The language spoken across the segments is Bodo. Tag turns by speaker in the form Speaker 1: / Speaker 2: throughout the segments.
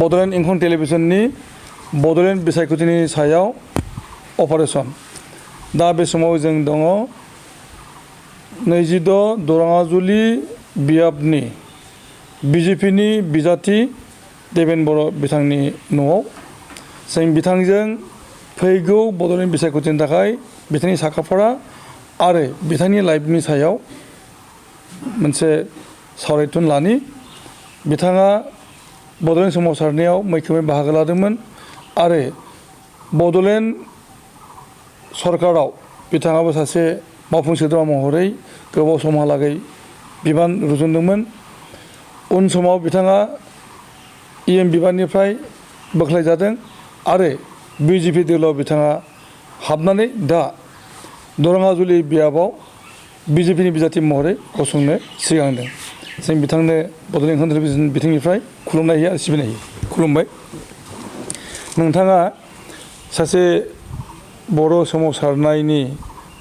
Speaker 1: बड'लेण्ड इंखं टेलिभिजननि बड'लेण्ड बिसायख'थिनि सायाव अपारेशन दा बे समाव जों दङ 26 दराङाजुलि बियाबनि बिजेपिनि बिजाथि देबेन बर' बिथांनि न'आव जों बिथांजों फैगौ बड'लेण्ड बिसायख'थिनि थाखाय बिथांनि साखाफारा आरो बिथांनि लाइफनि सायाव मोनसे सावरायथुन लानि बिथाङा बड'लेण्ड सोमावसारनायाव मैखोमै बाहागो लादोंमोन आरो बड'लेण्ड सरकाराव बिथाङाबो सासे मावफुं सोद्रोमा महरै गोबाव समहालागै बिबान रुजुनदोंमोन उन समाव बिथाङा इएम बिबाननिफ्राय बोख्लायजादों आरो बिजेपि दोलोआव बिथाङा हाबनानै दा दराङाजुलि बियाबाव बिजेपिनि बिजाथि महरै गसंनो सिगांदों जों बिथांनो बड'लेण्ड इंखं टेलिभिजन बिथिंनिफ्राय खुलुमनाय होयो आरो सिबिनाय होयो खुलुमबाय नोंथाङा सासे बर' सोमावसारनायनि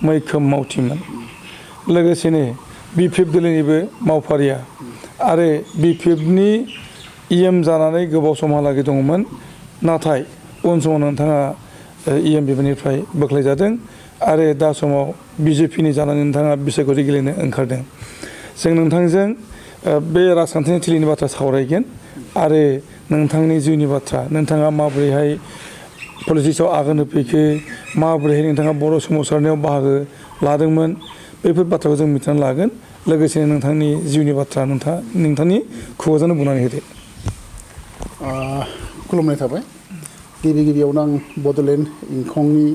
Speaker 1: मैखोम मावथिमोन लोगोसेनो बिपिएफ दोलोनिबो मावफारिया आरो बिपिएफनि इएम जानानै गोबाव समहालागै दङमोन नाथाय उन समाव नोंथाङा इएम बिबाननिफ्राय बोख्लायजादों आरो दा समाव बिजेपिनि जानानै नोंथाङा बिसायख'थि गेलेनो ओंखारदों जों नोंथांजों बे राजखान्थिनि थिलिनि बाथ्रा सावरायगोन आरो नोंथांनि जिउनि बाथ्रा नोंथाङा माबोरैहाय पलिटिक्सआव आगान होफैखो माबोरैहाय नोंथाङा बर' सोमावसारनायाव बाहागो लादोंमोन बेफोर बाथ्राखौ जों मिथिनानै लागोन लोगोसेनो नोंथांनि जिउनि बाथ्रा नोंथांनि खुगाजोंनो बुंनानै होदो
Speaker 2: खुलुमनाय थाबाय गिबियावनो आं बड'लेण्ड इंखंनि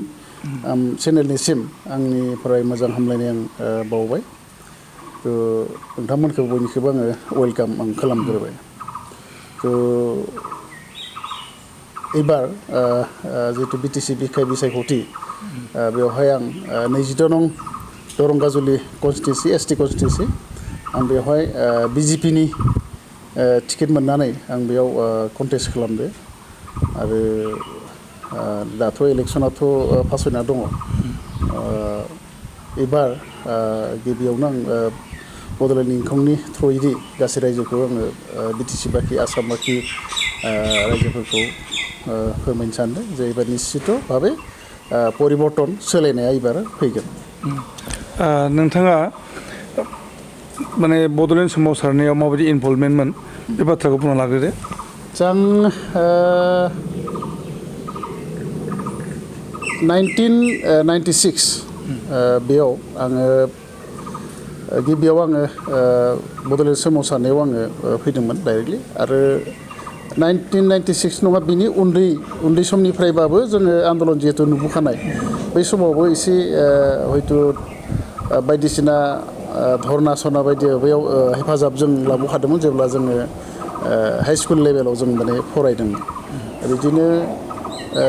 Speaker 2: चेनेलनिसिम आंनिफ्राय मोजां हामलायनाय आं बावबाय नोंथांमोनखौ बयनिखौबो आङो वेलकाम आं खालामग्रोबाय एबार जिहेतु बिटिसि बिखाय बिसायख'थि बेवहाय आं 22 नं दरंगाजुलि कनस्टिटुन्सि एसटि कनस्टिटुन्सि आं बेवहाय बिजेपिनि टिकेट मोननानै आं बेयाव कन्टेस्ट खालामदो आरो दाथ' इलेक्सनाथ' फासयना दङ एबार गिबियावनो आं बड'लेण्ड इंखंनि थ्रुयै गासै रायजोखौ आङो बिटिसि बाखि आसाम बाखि रायजोफोरखौ फोरमायनो सानदों जे एबार निश्चित भाबे परिबर्तन सोलायनाया एबार फैगोन
Speaker 1: नोंथाङा माने बड'लेण्ड सोमावसारनायाव माबायदि इनभल्भमेन्टमोन बे बाथ्राखौ बुंना लाग्रोदो
Speaker 2: जों 1996 बेयाव आङो गिबियाव आङो बड'लेण्ड सोमावसारनायाव आङो फैदोंमोन डाइरेक्टलि आरो 1996 नङा बिनि उन्दै समनिफ्रायबाबो जोङो आन्दलन जिहेतु नुबोखानाय बै समावबो एसे हयथ' बायदिसिना धरना सरना बायदि बेयाव हेफाजाब जों लाबोखादोंमोन जेब्ला जोङो हाइ स्कुल लेभेलाव जों माने फरायदोंमोन बिदिनो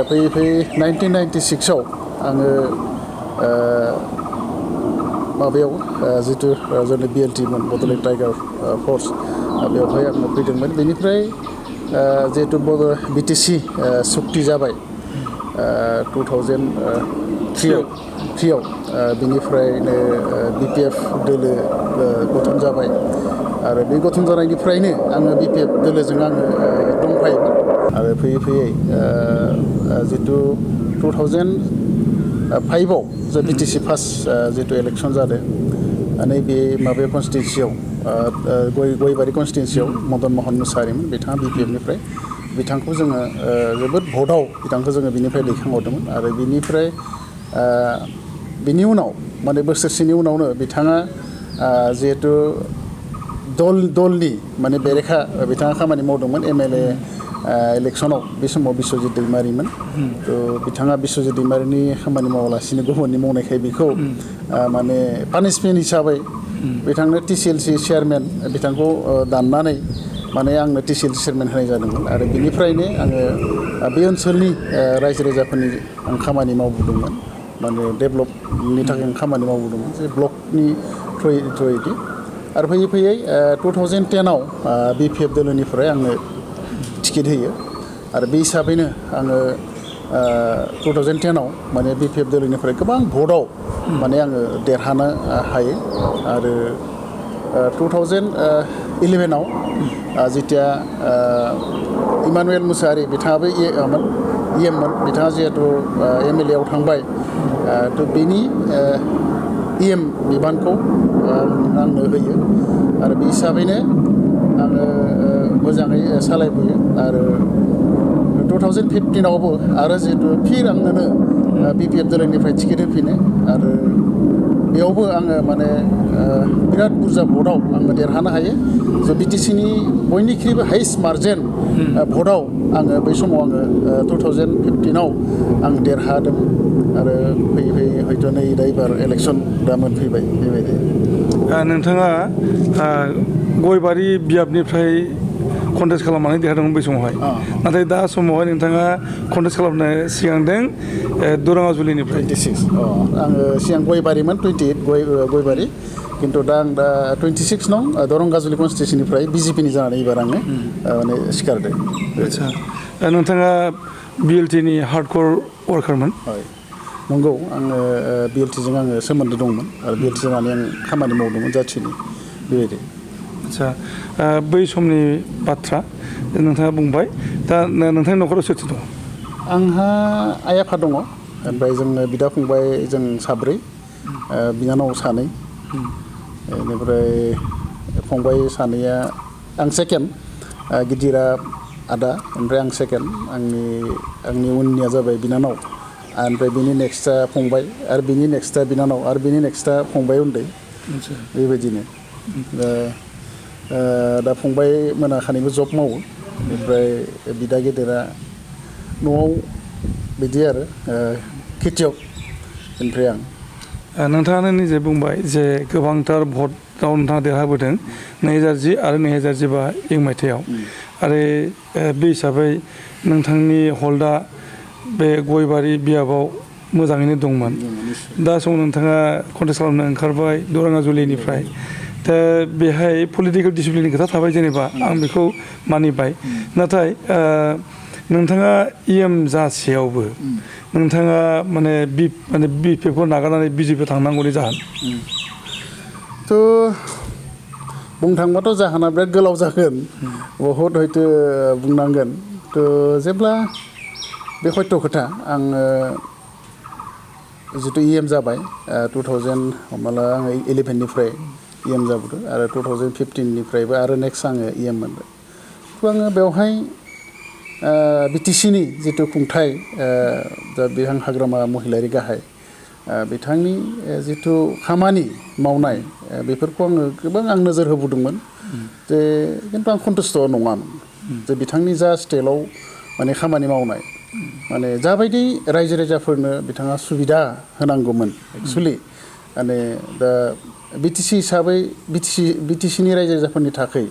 Speaker 2: फैयै फैयै 1996 आव आङो माबायाव जितु जोंनि बिएलटिमोन बड'लेण्ड टाइगार फर्स बेवहाय आङो फैदोंमोन बेनिफ्राय जिहेतु बिटिसि सुक्ति जाबाय 2003 आव बिनिफ्रायनो बिपिएफ दोलो गठन जाबाय आरो बे गठन जानायनिफ्रायनो आङो बिपिएफ दोलोजों आङो दंफायोमोन आरो फैयै जितु 2005 आव जे बिटिसि फार्स्ट जितु इलेक्सन जादों नैबे माबा कनस्टिटुन्सियाव गयबारि कनस्टिटुन्सियाव मदन महन मुसाहारिमोन बिथाङा बिपिएफनिफ्राय बिथांखौ जोङो जोबोद भटआव बिथांखौ जोङो बिनिफ्राय दैखांहरदोंमोन आरो बिनिफ्राय बिनि उनाव माने बोसोरसेनि उनावनो बिथाङा जिहेतु दलनि माने बेरेखा बिथाङा खामानि मावदोंमोन एमएलए इलेक्सनाव बे समाव बिश्वजित दैमारिमोन बिथाङा बिश्वजित दैमारिनि खामानि मावालासिनो गुबुननि मावनायखाय बेखौ माने पानिशमेन्ट हिसाबै बिथांनो टिसिएलसि चेयारमेन बिथांखौ दाननानै माने आंनो टिसिएलसि चेयारमेन होनाय जादोंमोन आरो बिनिफ्रायनो आङो बे ओनसोलनि रायजो राजाफोरनि आं खामानि मावबोदोंमोन माने डेभेलपनि थाखाय आं खामानि मावबोदोंमोन जे ब्लकनि थ्रुयै आरो फैयै 2010 आव बिपिएफ दोलोनिफ्राय आंनो टिकेट होयो आरो बे हिसाबैनो आङो 2010 आव माने बिपिएफ दोलोनिफ्राय गोबां भटआव माने आङो देरहानो हायो आरो 2011 आव जितिया इमानुएल मुसाहारि बिथाङाबो इएममोन बिथाङा जिहेतु एमएलए आव थांबाय थ' बेनि इएम बिबानखौ आंनो होयो आरो बे हिसाबैनो आङो मोजाङै सालायबोयो आरो 2015 आवबो आरो जिहेतु फिर आंनोनो बिपिएफ दोलोनिफ्राय टिकेट होफिनो आरो बेयावबो आङो माने बिराद बुरजा भटआव आङो देरहानो हायो ज' बिटिसिनि बयनिख्रुइबो हाइस्ट मार्जिन भटआव आङो बै समाव आङो 2015 आव आं देरहादों आरो फैयै फैयै हयथ' नै दा एबार इलेक्सन दा मोनफैबाय बेबायदि
Speaker 1: नोंथाङा गयबारि बियाबनिफ्राय कन्टेस्ट खालामनानै देरहादोंमोन बै समावहाय नाथाय दा समावहाय नोंथाङा कन्टेस्ट खालामनो सिगांदों दरङाजुलिनिफ्राय
Speaker 2: 26 आङो सिगां गयबारिमोन 28 गयबारि खिन्थु दा आं दा 26 नं दरंगाजुलि कनस्टिटिउसननिफ्राय बिजेपिनि जानानै एबार आङो माने सिखारदों
Speaker 1: आदसा नोंथाङा बिएलटिनि हार्डकर वार्कारमोन
Speaker 2: नंगौ आङो बिएलटिजों आङो सोमोन्दो दंमोन आरो बिएलटि जानानै आं खामानि मावदोंमोन जाथिनि बेबायदि
Speaker 1: आदसा बै समनि बाथ्रा नोंथाङा बुंबाय दा नोंथांनि न'खराव सोर दं
Speaker 2: आंहा आइ आफा दङ ओमफ्राय जोङो बिदा फंबाय जों साब्रै बिनानाव सानै बेनिफ्राय फंबाय सानैया आं सेकेन्ड गिदिरा आदा ओमफ्राय आं सेकेन्ड आंनि उननिया जाबाय बिनानाव ओमफ्राय बिनि नेक्स्टआ फंबाय आरो बिनि नेक्स्टआ बिनानाव आरो बिनि नेक्स्टआ फंबाय उन्दै बेबायदिनो दा फंबाय मोना खानैबो जब मावो ओमफ्राय बिदा गेदेरा न'आव बिदि आरो खेथियक ओमफ्राय आं
Speaker 1: नोंथाङानो निजे बुंबाय जे गोबांथार भटआव नोंथाङा देरहाबोदों 2010 आरो 2015 मायथाइयाव आरो बे हिसाबै नोंथांनि हल्डआ बे गयबारि बियाबाव मोजाङैनो दंमोन दा समाव नोंथाङा कन्टेस्ट खालामनो ओंखारबाय दरङाजुलिनिफ्राय दा बेहाय पलिटिकेल डिसिप्लिननि खोथा थाबाय जेनेबा आं बेखौ मानिबाय नाथाय नोंथाङा इएम जासेयावबो नोंथाङा माने बिपिएफखौ नागारनानै बिजेपिआव थांनांगौनि जाहोन
Speaker 2: थ' बुंनो थांबाथ' जाहोना बिराद गोलाव जागोन बहुद हयथ' बुंनांगोन थ' जेब्ला बे हयथ' खोथा आङो जितु इएम जाबाय 2000 हमना ला आङो 11निफ्राय इएम जाबोदों आरो 2015निफ्रायबो आरो नेक्स्ट आङो इएम मोनबाय थ' आङो बेवहाय बिटिसिनि जितु खुंथाय दा बिथां हाग्रामा महिलारि गाहाय बिथांनि जितु खामानि मावनाय बेफोरखौ आङो गोबां नोजोर होबोदोंमोन जे खिन्थु आं सन्तुष्ट' नङामोन जे बिथांनि जा स्टाइलाव माने खामानि मावनाय माने जाबायदि रायजो राजाफोरनो बिथाङा सुबिदा होनांगौमोन एक्सुवेलि माने दा बिटिसि हिसाबै बिटिसिनि रायजो राजाफोरनि थाखाय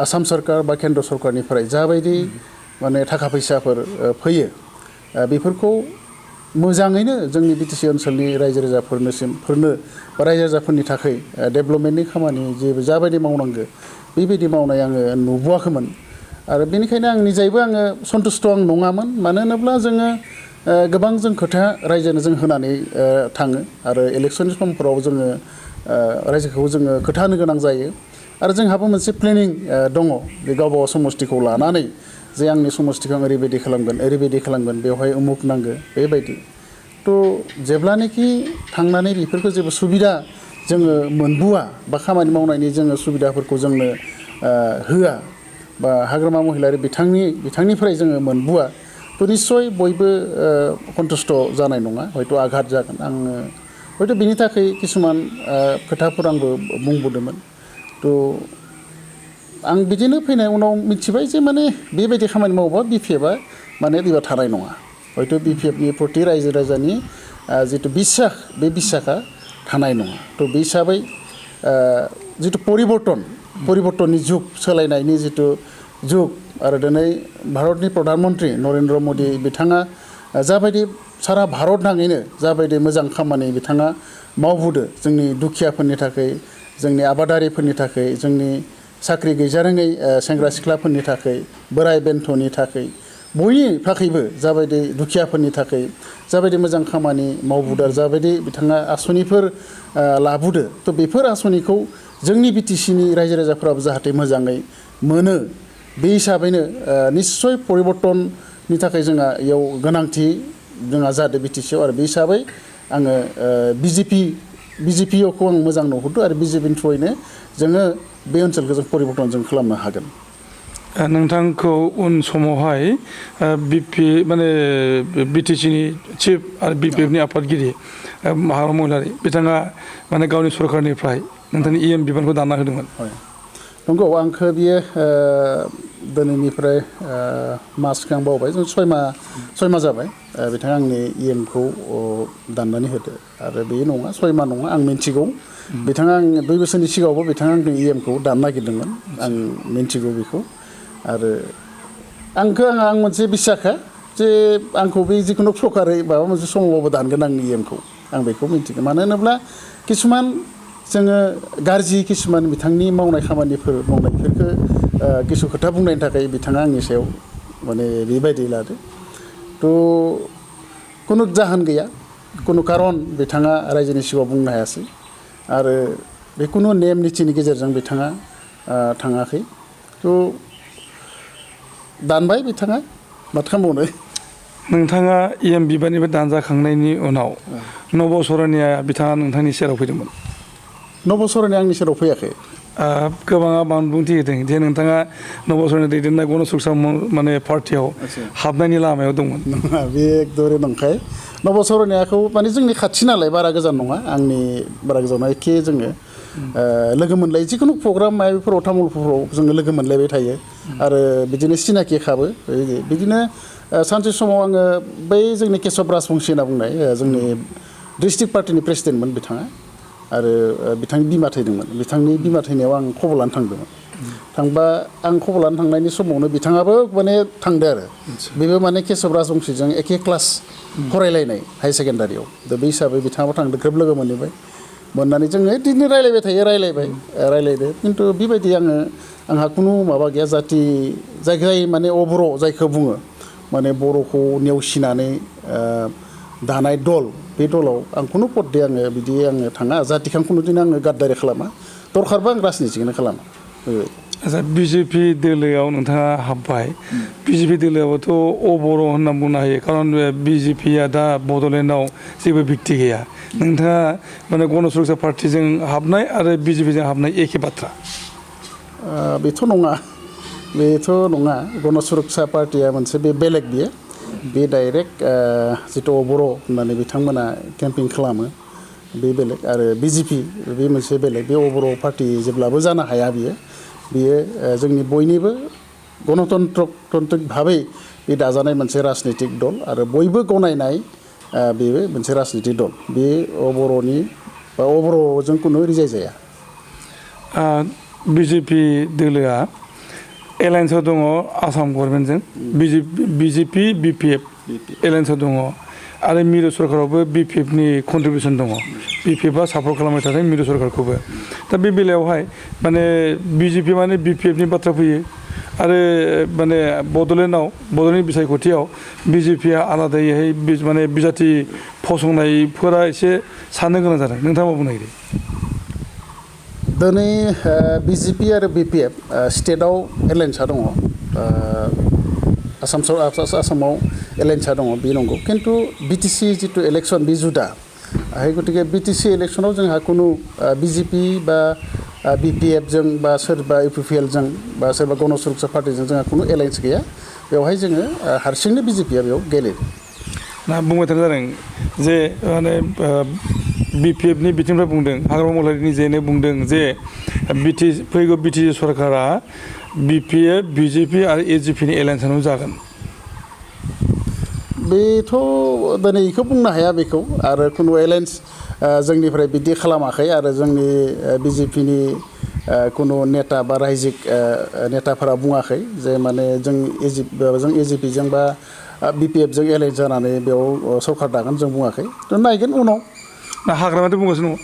Speaker 2: आसाम सरकार बा केन्द्र सरकारनिफ्राय जाबायदि माने थाखा फैसाफोर फैयो बेफोरखौ मोजाङैनो जोंनि बिटिसि ओनसोलनि रायजो राजाफोरनो बा रायजो राजाफोरनि थाखाय डेभेलपमेन्टनि खामानि जाबायदि मावनांगौ बेबायदि मावनाय आङो नुबोआखैमोन आरो बेनिखायनो आं निजायबो आङो सन्तुष्ट' आं नङामोन मानो होनोब्ला जोङो गोबां जों खोथा रायजोनो जों होनानै थाङो आरो इलेक्सननि समफोराव जोङो रायजोखौ जोङो खोथा होनो गोनां जायो आरो जोंहाबो मोनसे प्लेनिं दङ बे गावबा गाव समष्टिखौ लानानै जे आंनि समष्टिखौ आं ओरैबायदि खालामगोन बेवहाय उमुक नांगौ बेबायदि थ' जेब्लानाखि थांनानै बेफोरखौ जेबो सुबिदा जोङो मोनबोआ बा खामानि मावनायनि जोङो सुबिदाफोरखौ जोंनो होआ बा हाग्रामा महिलारि बिथांनिफ्राय जोङो मोनबोआ थ' निस्सय बयबो सन्तुष्ट' जानाय नङा हयथ' आघात जागोन आङो हयथ' बिनि थाखाय किसुमान खोथाफोर आंबो बुंबोदोंमोन थ' आं बिदिनो फैनाय उनाव मिथिबाय जे माने बेबायदि खामानि मावोबा बिपिएफआ माने बेयाव थानाय नङा हयथ' बिपिएफनि प्रति रायजो राजानि जितु बिसास बे बिसासा थानाय नङा थ' बे हिसाबै जितु परिबर्तननि जुग सोलायनायनि जितु जुग आरो दिनै भारतनि प्रधान मन्त्रि नरेन्द्र मदि बिथाङा जाबायदि सारा भारत नाङैनो जाबायदि मोजां खामानि बिथाङा मावबोदों जोंनि दुखियाफोरनि थाखाय जोंनि आबादारिफोरनि थाखाय जोंनि साख्रि गैजारोङै सेंग्रा सिख्लाफोरनि थाखाय बोराय बेन्थ'नि थाखाय बयनि थाखायबो जाबायदि दुखियाफोरनि थाखाय जाबायदि मोजां खामानि मावबोदों जाबायदि बिथाङा आसनिफोर लाबोदों थ' बेफोर आसनिखौ जोंनि बिटिसिनि रायजो राजाफोराबो जाहाथे मोजाङै मोनो बे हिसाबैनो निस्सय परिबर्तननि थाखाय जोंहा इयाव गोनांथि जोंहा जादों बिटिसिआव आरो बे हिसाबै आङो बिजेपिखौ आं मोजां नुहुरदों आरो बिजेपिनि थ्रुयैनो जोङो बे ओनसोलखौ जों परिबर्तन जों खालामनो हागोन।
Speaker 1: नोंथांखौ उन समावहाय माने बिटिसिनि चिफ आरो बिपिएफनि आफादगिरि महात्मा महिलारि बिथाङा माने गावनि सरकारनिफ्राय नोंथांनि इएम बिबानखौ दानना होदोंमोन।
Speaker 2: नंगौ आंखौ बियो दिनैनिफ्राय मासखौ आं बावबाय जों 6 माह जाबाय बिथाङा आंनि इएमखौ दाननानै होदो आरो बे नङा 6 माह नङा आं मिन्थिगौ बिथाङा आं 2 बोसोरनि सिगाङावबो बिथाङा आंनि इएमखौ दाननो नागिरदोंमोन आं मिन्थिगौ बेखौ आरो आं मोनसे बिसाखा जे आंखौ बे जिखुनु प्रकारै माबा मोनसे समावबो दानगोन आंनि इएमखौ आं बेखौ मिन्थिगौ मानो होनोब्ला किसुमान जोङो गाज्रि किसुमान बिथांनि मावनाय खामानिफोरखौ किसु खोथा बुंनायनि थाखाय बिथाङा आंनि सायाव माने बेबायदि लादो थ' खुनु जाहोन गैया खुनु कारन बिथाङा रायजोनि सिगाङाव बुंनो हायासै आरो बे खुनु नेम निथिनि गेजेरजों बिथाङा थाङाखै थ' दानबाय बिथाङा माथो खालामबावनो।
Speaker 1: नोंथाङा इएम बिबाननिफ्राय दानजाखांनायनि उनाव नबसरनिया बिथाङा नोंथांनि सेराव फैदोंमोन।
Speaker 2: नबसरनिया आंनि सेराव फैयाखै।
Speaker 1: गोबाङा बानबुंथि होदों जे नोंथाङा नबसरनि दैदेननाय गणसुरसा माने पार्टियाव हाबनायनि लामायाव दंमोन।
Speaker 2: बे एकदमबारे नंखाय नबसरनियाखौ माने जोंनि खाथि नालाय बारा गोजान नङा आंनि बारा गोजान नङा एखे जोङो लोगो मोनलायो जिखुनु प्रग्राम माबाफोराव तामुलपुराव जोङो लोगो मोनलायबाय थायो आरो बिदिनो सिनाकि खाबो बिदिनो सानसे समाव आङो बै जोंनि केशब राजबंसि होनना बुंनाय जोंनि डिस्ट्रिक्ट पार्टिनि प्रेसिडेन्टमोन बिथाङा आरो बिथांनि बिमा थैदोंमोन बिथांनि बिमा थैनायाव आं खबर लानो थांदोंमोन थांबा आं खबर लानो थांनायनि समावनो बिथाङाबो माने थांदो आरो बेबो माने केशब राजबंसिजों एखे क्लास फरायलायनाय हाई सेकेन्डारियाव दा बे हिसाबै बिथाङाबो थांदो ग्रोब लोगो मोननानै जोङो बिदिनो रायलायबाय थायो रायलायदो खिन्थु बेबायदि आंहा खुनु माबा गैया जाय माने अबर' जायखौ बुङो माने बर'खौ नेवसिनानै दानाय दल बे दलाव आं खुनु पदे बिदि थाङा जातिखौ आं खुनुदिन आङो गाद्दारि खालामा दरखारबा आं राजनितिखौनो खालामा।
Speaker 1: आচ্ছা बिजेपि दोलोआव नोंथाङा हाबबाय बिजेपि दोलोआवथ' अबर' होनना बुंनो हायो खारन बिजेपिया दा बड'लेण्डआव जेबो भित्ति गैया नोंथाङा माने गणसुरक्षा पार्टिजों हाबनाय आरो बिजेपिजों हाबनाय एखे बाथ्रा।
Speaker 2: बेथ' नङा गणसुरक्षा पार्टिया मोनसे बे बेलेग बियो बे डाइरेक्ट जिथु बर' होननानै बिथांमोना केम्पिं खालामो बे बेलेग आरो बिजेपि बे मोनसे बेलेग बे बर' पार्टि जेब्लाबो जानो हाया बियो जोंनि बयनिबो गणतन्त्रिक भाबै बे दाजानाय मोनसे राजनितिक दल आरो बयबो गनायनाय बेबो मोनसे राजनितिक दल बे बर'नि बा बर'जों खुनु रिजाय जाया।
Speaker 1: बिजेपि दोलोआ एलायन्सआव दङ आसाम गभर्नमेन्टजों बिजेपि बिपिएफ एलायन्सआव दङ आरो मिरु सरकारावबो बिपिएफनि कन्ट्रिबिउसन दङ बिपिएफआ सापर्ट खालामबाय थादों मिरु सरकारखौबो दा बे बेलायावहाय माने बिजेपि माने बिपिएफनि बाथ्रा फैयो आरो माने बड'लेण्ड बिसायख'थियाव बिजेपिया आलादायै माने बिजाथि फसंनायफोरा एसे साननो गोनां जादों नोंथाङा मा बुंनो नागिरो?
Speaker 2: दिनै बिजेपि आरो बिपिएफ स्टेटआव एलायन्सआ दङ आसामाव एलायन्सआ दङ बे नंगौ खिन्थु बिटिसि जिथु इलेक्सन बे जुदा गतिके बिटिसि इलेक्सनाव जोंहा खुनु बिजेपि बा बिपिएफजों बा सोरबा इउपिपिएलजों बा सोरबा गणसुरक्षा पार्टिजों जोंहा खुनु एलायन्स गैया बेवहाय जोङो हारसिंनो बिजेपिया बेयाव गेलेदों।
Speaker 1: ना बुंबाय थानाय जादों जे माने बिपिएफनि बिथिंनिफ्राय बुंदों हाग्रामा महिलारि निजेनो बुंदों जे फैगौ बिटिसि सरकारा बिपिएफ बिजेपि आरो एजिपिनि एलायन्सआनो जागोन।
Speaker 2: बेथ' दिनै बेखौ बुंनो हाया बेखौ आरो खुनु एलायन्स जोंनिफ्राय बिदि खालामाखै आरो जोंनि बिजेपिनि खुनु नेता बा रायजिक नेताफोरा बुङाखै जे माने जों एजिपिजों बा बिपिएफजों एलायन्स जानानै बेयाव सरकार दागोन जों बुङाखै थ' नायगोन उनाव
Speaker 1: ना हाग्रामायाथ' बुंगासिनो दङ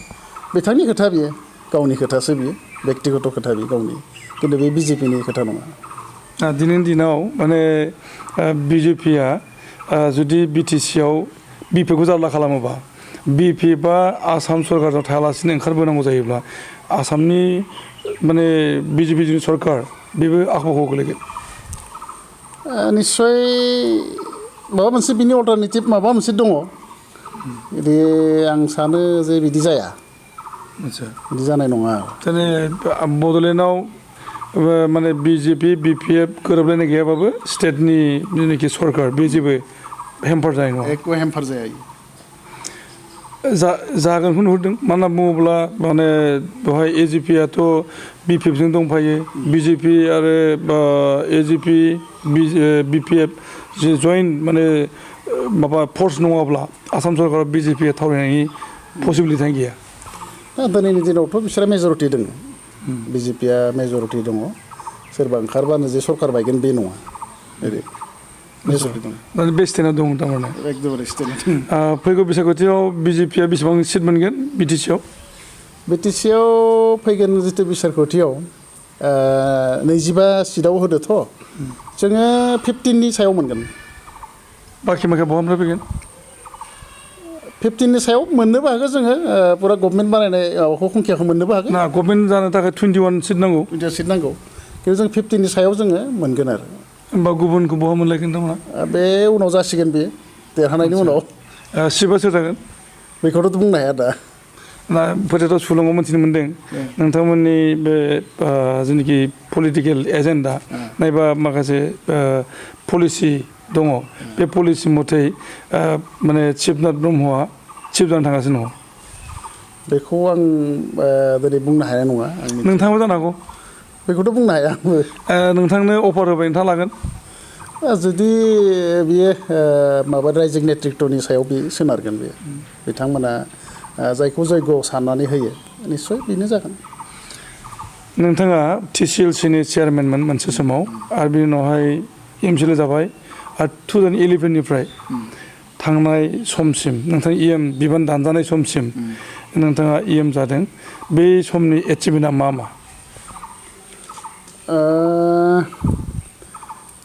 Speaker 2: बिथांनि खोथा बियो गावनि खोथासो बियो बेक्तिगत खोथा बियो गावनि खिन्थु बे बिजेपिनि खोथा नङा।
Speaker 1: दिनैनि दिनाव माने बिजेपिया जुदि बिटिसिआव बिपिएफखौ जारला खालामोबा बिपि बा आसाम सरकारजों थायालासिनो ओंखारबोनांगौ जायोब्ला आसामनि माने बिजेपिनि सरकार बेबो आख' गोलैगोन
Speaker 2: निस्सय माबा मोनसे बिनि अल्टारनेटिभ माबा मोनसे दङ बिदि आं सानो जे बिदि जाया
Speaker 1: आदसा
Speaker 2: बिदि जानाय नङा
Speaker 1: दिनै बड'लेण्डआव माने बिजेपि बिपिएफ गोरोबलायनाय गैयाबाबो स्टेटनि जेनाखि सरकार बे जेबो हेम्पार जानाय नङा
Speaker 2: एख' हेम्पार जाया
Speaker 1: जागोनखौ नुहुरदों मानो होनना बुङोब्ला माने बेवहाय एजिपियाथ' बिपिएफजों दंफायो बिजेपि आरो एजिपि बिपिएफ जे जइन्ट माने माबा फर्स नङाब्ला आसाम सरकाराव बिजेपिया थावरायनायनि पसिबिलिटियानो गैया
Speaker 2: दिनैनि दिनावथ' बिसोरा मेजरिटि दङ बिजेपिया मेजरिटि दङ सोरबा ओंखारबानो जे सरकार बायगोन बे नङा ओरै मेजरिटि दं
Speaker 1: माने बे स्टेनाव दं थारमाने
Speaker 2: एकदमबारे स्टेनाव
Speaker 1: फैगौ बैसागुथियाव बिजेपिया बेसेबां सिट मोनगोन बिटिसिआव
Speaker 2: बिटिसिआव फैगोन जितु बिसायख'थियाव 25 सिटआव होदोथ' जोङो 15नि सायाव मोनगोन
Speaker 1: बाखि माखा बहानिफ्राय फैगोन
Speaker 2: 15नि सायाव मोननोबो हागौ जोङो पुरा गभर्नमेन्ट बानायनाय माबाखौ संख्याखौ मोननोबो हागौ
Speaker 1: ना गभर्नमेन्ट जानो थाखाय 21 सिट नांगौ
Speaker 2: 20 सिट नांगौ खिन्थु जों 15नि सायाव जोङो मोनगोन आरो
Speaker 1: होमबा गुबुनखौ बहा मोनलायगोन नोंथांमोना
Speaker 2: बे उनाव जासिगोन बेयो देरहानायनि उनाव
Speaker 1: सिटआ सोर जागोन
Speaker 2: बेखौथ' बुंनो हाया दा
Speaker 1: ना फोथाराव सुलुङाव मोनथिनो मोन्दों नोंथांमोननि बे जेनाखि पलिटिकेल एजेन्डा नायबा माखासे पलिसि दङ बे पलिसि मथै माने शिबनाथ ब्रह्मआ चिफ जानो थांगासिनो दङ
Speaker 2: बेखौ आं दिनै बुंनो हाया नङा
Speaker 1: नोंथाङाबो जानो हागौ
Speaker 2: बेखौथ' बुंनो हाया आंबो
Speaker 1: नोंथांनो अफार होबाय नोंथाङा लागोन
Speaker 2: जुदि बियो माबा राइजिं नेतृत्वनि सायाव बे सोनारगोन बेयो बिथांमोना जायखौ जयग' साननानै होयो निस्सय बेनो जागोन
Speaker 1: नोंथाङा TCLCनि चेयारमेनमोन मोनसे समाव आरो बिनि उनावहाय MCL जाबाय आरो 2011निफ्राय थांनाय समसिम नोंथांनि बिबान दानजानाय समसिम नोंथाङा जादों बे समनि एचिभमेन्टआ मा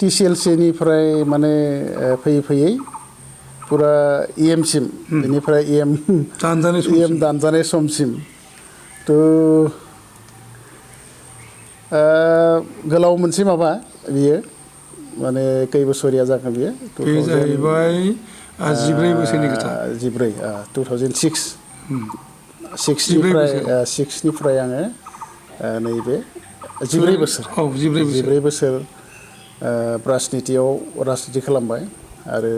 Speaker 2: TCLCनिफ्राय माने फैयै फैयै पुरा सिम बेनिफ्राय दानजानाय समसिम थ' गोलाव मोनसे माबा बियो माने खै बोसोरिया जागोन बियो
Speaker 1: बे जाहैबाय 14 बोसोरनि खोथा
Speaker 2: 2006निफ्राय आङो नैबे 14 बोसोर 14 बोसोर राजनितियाव राजनिति खालामबाय आरो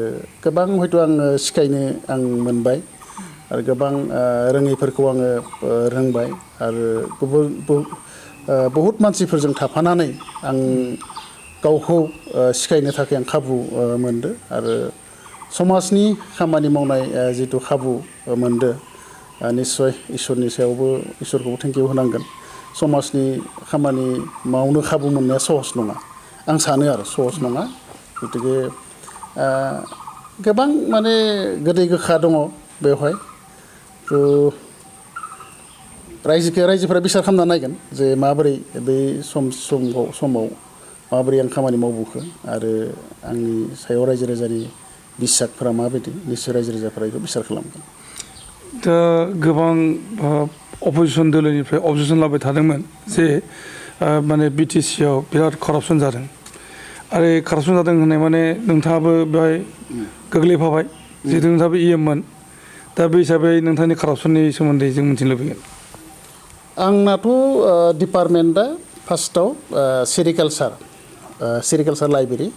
Speaker 2: गोबां हयथ' आङो सिखायनो आं मोनबाय आरो गोबां रोङैफोरखौ आङो रोंबाय आरो बहुत मानसिफोरजों थाफानानै आं गावखौ सिखायनो थाखाय आं खाबु मोनदों आरो समाजनि खामानि मावनाय जितु खाबु मोनदों निस्सय इसोरखौबो थेंक इउ होनांगोन समाजनि खामानि मावनो खाबु मोननाया सहस नङा आं सानो आरो सहस नङा गतिके गोबां माने गोदै गोखा दङ बेवहाय रायजोफोरा बिसार खालामना नायगोन जे माबोरै बे समाव माबोरै आं खामानि मावबोखो आरो आंनि सायाव रायजो राजानि बिसासफोरा माबायदि निस्सय रायजो राजाफोरा बेखौ बिसार खालामगोन
Speaker 1: दा गोबां अपोजिसन दोलोनिफ्राय अबजेक्सन लाबाय थादोंमोन जे माने बिटिसिआव बिराद कारापसन जादों आरो कारापसन जादों होननाय माने नोंथाङाबो बेवहाय गोग्लैफाबाय जिहेतु नोंथाङाबो मोन दा बे हिसाबै नोंथांनि कारापसननि सोमोन्दै जों मिथिनो लुबैगोन
Speaker 2: आंनाथ' डिपार्टमेन्टआ फार्स्टआव सेरिकालसार लाइब्रेरि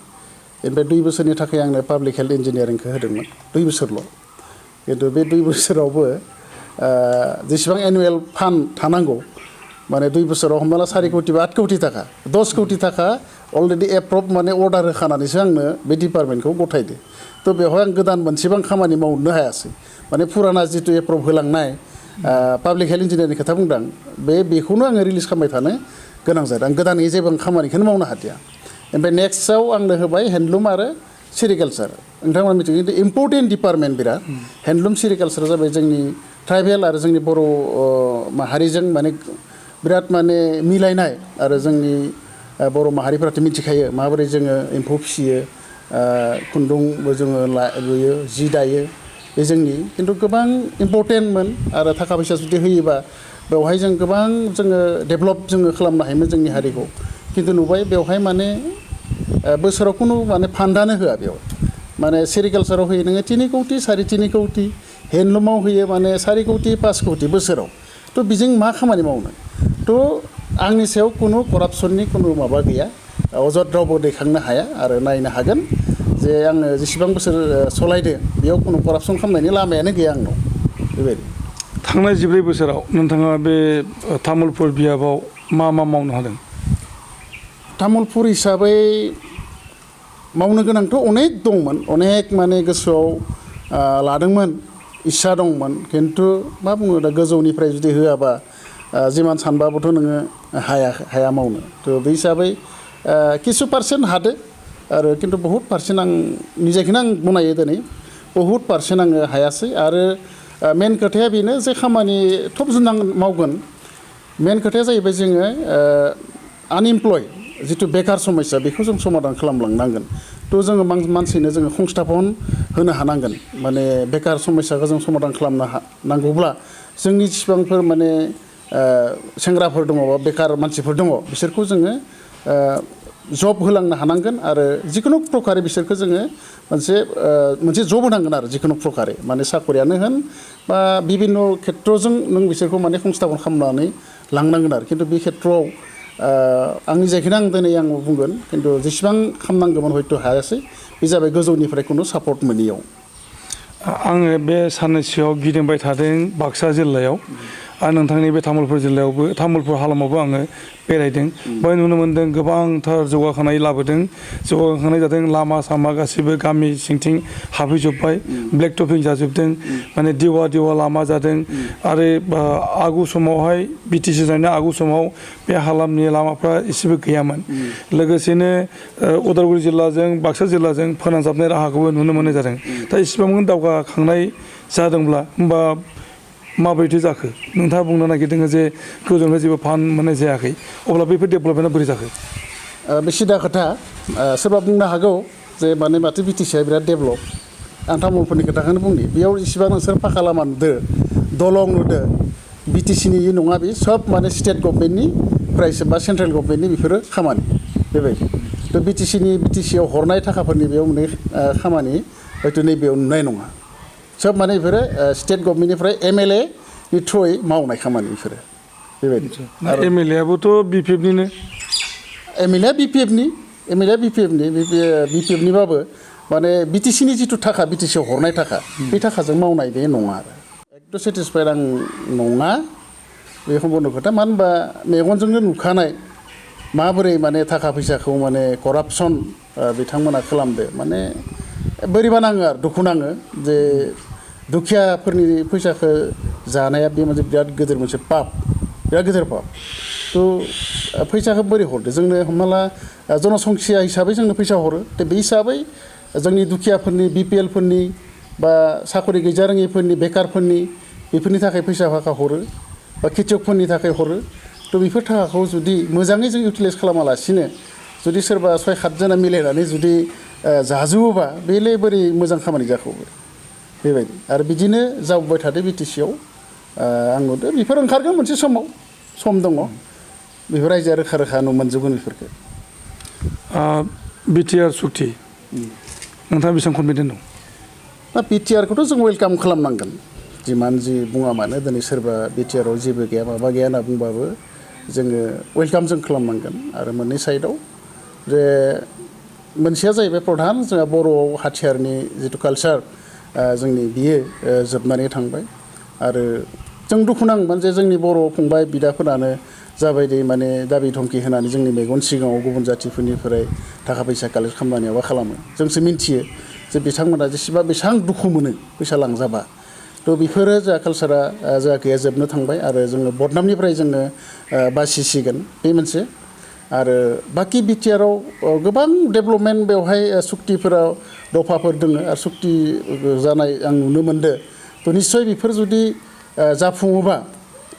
Speaker 2: बेनिफ्राय 2 बोसोरनि थाखाय आंनो पाब्लिक हेल्थ इन्जिनियारिंखौ होदोंमोन 2 बोसोरल' खिन्थु बे 2 बोसोरावबो जेसेबां एनुवेल फान्ड थानांगौ माने 2 बोसोराव हमना ला 4 कोटि बा 8 कोटि थाखा 10 कोटि थाखा अलरेडि एप्रभ माने अर्डार होखानानैसो आंनो बे डिपार्टमेन्टखौ गथायदो थ' बेवहाय आं गोदान मोनसेबां खामानि मावनो हायासै माने फुराना जितु एप्रभ होलांनाय पाब्लिक हेल्थ इन्जिनियारिंनि खोथा बुंदों बेखौनो आङो रिलिज खालामबाय थानो गोनां जादों आं गोदानै जेबो खामानिखौनो मावनो हादिया ओमफ्राय नेक्स्टआव आंनो होबाय हेन्डलुम आरो सेरिकालसार नोंथांमोना मिथिगौ खिन्थु इम्परटेन्ट डिपार्टमेन्ट बिराद हेन्डलुम सेरिकालसारा जाबाय जोंनि ट्राइबेल आरो जोंनि बर' माहारिजों माने बिराद माने मिलायनाय आरो जोंनि बर' माहारिफोराथ' मिथिखायो माबोरै जोङो एम्फौ फिसियो खुन्दुंबो जोङो लुयो जि दायो बे जोंनि खिन्थु गोबां इम्परटेन्टमोन आरो थाखा फैसा जुदि होयोबा बेवहाय जों गोबां जोङो डेभेलप जोङो खालामनो हायोमोन जोंनि हारिखौ खिन्थु नुबाय बेवहाय माने बोसोराव खुनु माने फान्डानो होआ बेयाव माने सेरिकालचाराव होयो नोङो 3 कौटि 3.5 कौटि हेन्डलुमाव होयो माने 4 कौटि 5 कौटि बोसोराव थ' बेजों मा खामानि मावनो थ' आंनि सायाव खुनु करापसननि खुनु माबा गैया अजद रावबो दैखांनो हाया आरो नायनो हागोन जे आङो जेसेबां बोसोर सलायदो बेयाव खुनु करापसन खालामनायनि लामायानो गैया आंनाव बेबायदि
Speaker 1: थांनाय 14 बोसोराव नोंथाङा बे तामुलपुर बियाबाव मा मावनो हादों
Speaker 2: तामुलपुर हिसाबै मावनो गोनांथ' अनेक दंमोन अनेक माने गोसोआव लादोंमोन इस्सा दंमोन खिन्थु मा बुङो दा गोजौनिफ्राय जुदि होआबा जिमान सानबाबोथ' नोङो हाया मावनो थ' बे हिसाबै किसु पारसेन्ट हादो आरो खिन्थु बहुत पारसेन्ट आं निजेखौनो आं बनायो दिनै बहुत पारसेन्ट आङो हायासै आरो मेन खोथाया बेनो जे खामानि थब जों मावगोन मेन खोथाया जाहैबाय जोङो आनइमप्लय जिथु बेकार समस्या बेखौ जों समाधान खालामलांनांगोन थ' जोङो मानसिनो जोङो संस्थापन होनो हानांगोन माने बेकार समस्याखौ जों समाधान खालामनो नांगौब्ला जोंनि जेसेबांफोर माने सेंग्राफोर दङ बा बेकार मानसिफोर दङ बिसोरखौ जोङो जब होलांनो हानांगोन आरो जिखुनु प्रकारे बिसोरखौ जोङो मोनसे जब होनांगोन आरो जिखुनु प्रकारे माने साखरियानो होन बा बिभिन्न खेत्रजों नों बिसोरखौ माने संस्थापन खालामनानै लांनांगोन आरो खिन्थु बे खेत्रआव आंनि जायखौनो आं दिनै आं बुंगोन खिन्थु जेसेबां खालामनांगौमोन हयथ' हायासै बे जाबाय गोजौनिफ्राय खुनु सापर्ट मोनैयाव
Speaker 1: आङो बे साननैसोआव गिदिंबाय थादों बाक्सा जिल्लायाव आरो नोंथांनि बे तामुलपुर जिल्लायावबो तामुलपुर हालामावबो आङो बेरायदों बेवहाय नुनो मोन्दों गोबांथार जौगाखांनाय लाबोदों जौगाखांनाय जादों लामा सामा गासिबो गामि सिंथिं हाबहैजोब्बाय ब्लेक टपिं जाजोबदों माने दिवा लामा जादों आरो आगु समावहाय बिटिसि जानाय आगु समाव बे हालामनि लामाफ्रा एसेबो गैयामोन लोगोसेनो उदालगुरि जिल्लाजों बाक्सा जिल्लाजों फोनांजाबनाय राहाखौबो नुनो मोननाय जादों दा इसेबां दावगाखांनाय जादोंब्ला होमबा माबायदि जाखो नोंथाङा बुंनो नागिरदों जे गोजौनिफ्राय जेबो फान्ड मोननाय जायाखै अब्ला बैफोर डेभेलपमेन्टआ बोरै जाखो
Speaker 2: बे सिदा खोथा सोरबा बुंनो हागौ जे माने माथो बिटिसिआ बिराद डेभेलप आं तामुलपुरनि खोथाखौनो बुंनि बेयाव इसिबां नोंसोर पाका लामा नुदो दलं नुदो बिटिसिनि नङा बे सब माने स्टेट गभर्नमेन्टनिफ्रायसो बा सेन्ट्रेल गभर्नमेन्टनि बेफोरो खामानि बेबायदि थ' बिटिसिआव हरनाय थाखाफोरनि बेयाव मोननाय खामानि हयथ' नैबेयाव नुनाय नङा सब माने बेफोरो स्टेट गभर्नमेन्टनिफ्राय एमएलए नि थ्रुयै मावनाय खामानि बेफोरो बेबायदि
Speaker 1: एमएलए आबोथ' बिपिएफनिनो
Speaker 2: एमएलए बिपिएफनिबाबो माने बिटिसिनि जिथु थाखा बिटिसिआव हरनाय थाखा बे थाखाजों मावनाय बे नङा आरो एकदम सेटिसफाइड आं नङा बे सम्बन्ध खोथा मानो होनबा मेगनजोंनो नुखानाय माबोरै माने थाखा फैसाखौ माने करापसन बिथांमोना खालामदो माने बोरैबा नाङो आरो दुखु नाङो जे दुखियाफोरनि फैसाखौ जानाया बे मोनसे बिराद गिदिर मोनसे पाप बिराद गिदिर पाप थ' फैसाखौ बोरै हरदो जोंनो हमना ला जनसंख्या हिसाबै जोंनो फैसा हरो थ' बे हिसाबै जोंनि दुखियाफोरनि बिपिएलफोरनि बा साखरि गैजारोङिफोरनि बेकारफोरनि बेफोरनि थाखाय फैसा थाखा हरो बा खेथियकफोरनि थाखाय हरो थ' बेफोर थाखाखौ जुदि मोजाङै जों इउटिलाइज खालामालासिनो जुदि सोरबा 6-7 जना मिलायनानै जुदि जाजोबोबा बेलाय बोरै मोजां खामानि जाखो बेबायदि आरो बिदिनो जाबोबाय थादों बिटिसिआव आं नुदों बेफोर ओंखारगोन मोनसे समाव सम दङ बेफोर रायजोआ रोखा रोखा मोनजोबगोन बेफोरखौ
Speaker 1: बिटिआर सुक्ति नोंथाङा बेसेबां कनफिडेन्ट दं
Speaker 2: दा बिटिआरखौथ' जों वेलकाम खालामनांगोन जिमान जि बुङा मानो दिनै सोरबा बिटिआराव जेबो गैया माबा गैया होनना बुंबाबो जोङो वेलकाम जों खालामनांगोन आरो मोननै साइडआव जे मोनसेया जाहैबाय प्रधान जोंहा बर'आव हाथियारनि जिथु कालचार जोंनि बियो जोबनानै थांबाय आरो जों दुखु नांगोन जे जोंनि बर' फंबाय बिदाफोरानो जाबायदि माने दाबि धमखि होनानै जोंनि मेगन सिगाङाव गुबुन जाथिफोरनिफ्राय थाखा फैसा कालेक्ट खालामनानै माबा खालामो जोंसो मिन्थियो जे बिथांमोना बेसेबां दुखु मोनो फैसा लांजाबा थ' बेफोरो जोंहा कालसारा जोंहा गैया जोबनो थांबाय आरो जोङो बदनामनिफ्राय जोङो बासिसिगोन बे मोनसे आरो बाखि बिटिआराव गोबां डेभेलपमेन्ट बेवहाय सुक्तिफोराव दफाफोर दङ आरो सुक्ति जानाय आं नुनो मोनदों थ' निस्सय बेफोर जुदि जाफुङोबा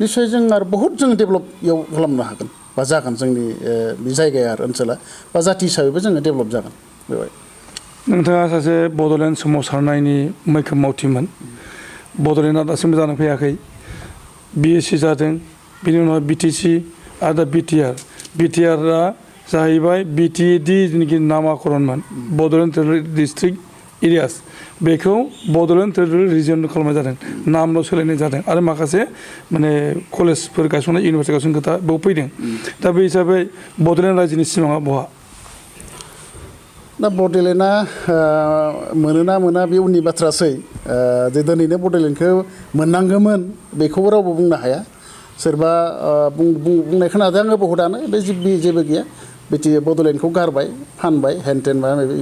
Speaker 2: निस्सय जों आरो बहुद जों डेभेलप बेयाव खालामनो हागोन बा जागोन जोंनि बे जायगाया आरो ओनसोला बा जाथि हिसाबैबो जोङो डेभेलप जागोन बेवहाय
Speaker 1: नोंथाङा सासे बड'लेण्ड सोमावसारनायनि मैखोम मावथिमोन बड'लेण्डआ दासिमबो जानानै फैयाखै BSc जादों बिनि उनाव BTC आरो दा BTRआ जाहैबाय BTD जेनाखि नामाकरणमोन बड'लेण्ड टेरिटरि डिस्ट्रिक्ट एरियास बेखौ बड'लेण्ड टेरिटरि रिजन खालामनाय जादों नामल' सोलायनाय जादों आरो माखासे माने कलेजफोर गायसननाय इउनिभारसिटि गायसननाय खोथा बेयाव फैदों दा बे हिसाबै बड'लेण्ड रायजोनि सिमाङा बहा
Speaker 2: दा बड'लेण्डआ मोनोना मोना बे उननि बाथ्रासै जे दिनैनो बड'लेण्डखौ मोननांगौमोन बेखौबो रावबो बुंनो हाया सोरबा बुंनाय खोनादों आङो बहुतानो बे जेबो गैया बड'लेण्डखौ गारबाय फानबाय हेनटेन माबा माबि